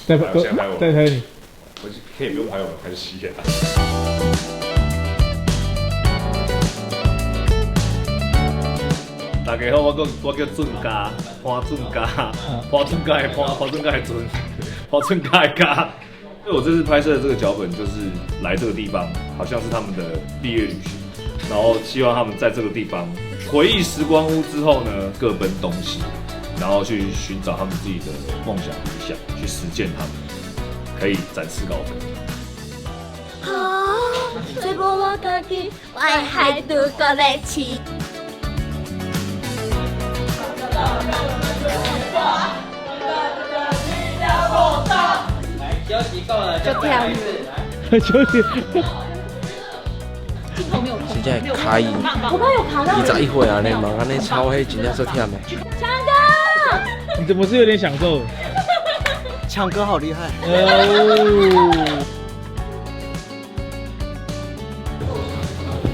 再拍，先拍我，再拍你。我可以不用拍我，拍戏啊。大家好，我叫我叫俊嘉，潘俊嘉，潘俊嘉的潘，潘俊嘉的俊，潘俊嘉的嘉。因为我这次拍摄的这个脚本，就是来这个地方，好像是他们的毕业旅行，然后希望他们在这个地方回忆时光屋之后呢，各奔东西，然后去寻找他们自己的梦想理想，去实践他们，可以展翅高飞。啊，这无我家己，我的海拄阁咧试。就跳休息。真正会开伊，我刚有卡到。 21岁啊，呢嘛按呢操彼真正足忝的。强哥，你怎么是有点享受？强哥好厉害！哦。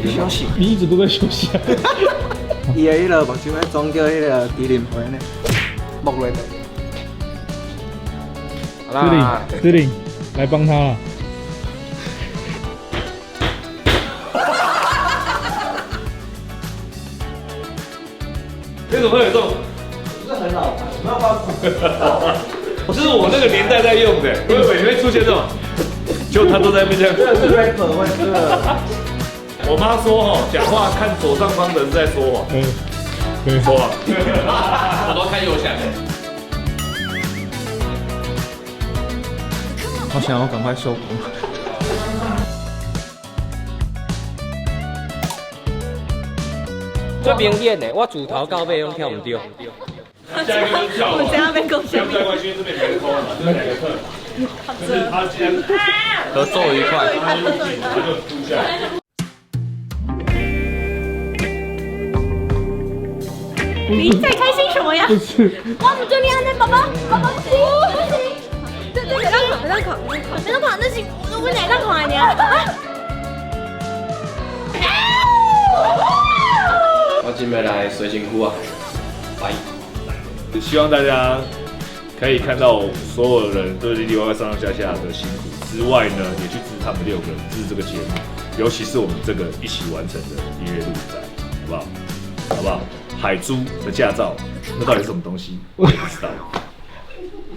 休息。你一直都在休息啊。伊的彼个目睭咧装叫彼个麒麟皮呢，木落。司令，司令，来帮他了。为什么会有这种？不是很老牌，没有办法。这是我那个年代在用的，因为每天出现这种，就他都在那边这样。这是 rapper 会这个。我妈说哦，讲话看左上方的人在说谎。嗯，对，说谎。我都看右下面。好想要赶快收工。最明显的，我自头到尾拢跳毋著。下一个就是跳。我们等下被贡献。没关系，这边没偷嘛，这两个特。就是他既然合作愉快，他就丢下来。你在开心什么呀？不是，我毋准你按呢，爸爸，爸爸不行，不行，这这袂当看，袂当看，袂当看，那是我哪当看的尔。我准备来洗身躯啊，拜。希望大家可以看到所有人都里里外外上上下下的辛苦之外呢，也去支持他们六个人，支持这个节目，尤其是我们这个一起完成的音乐录影带，好不好？好不好？海猪的驾照，那到底是什么东西？我也不知道。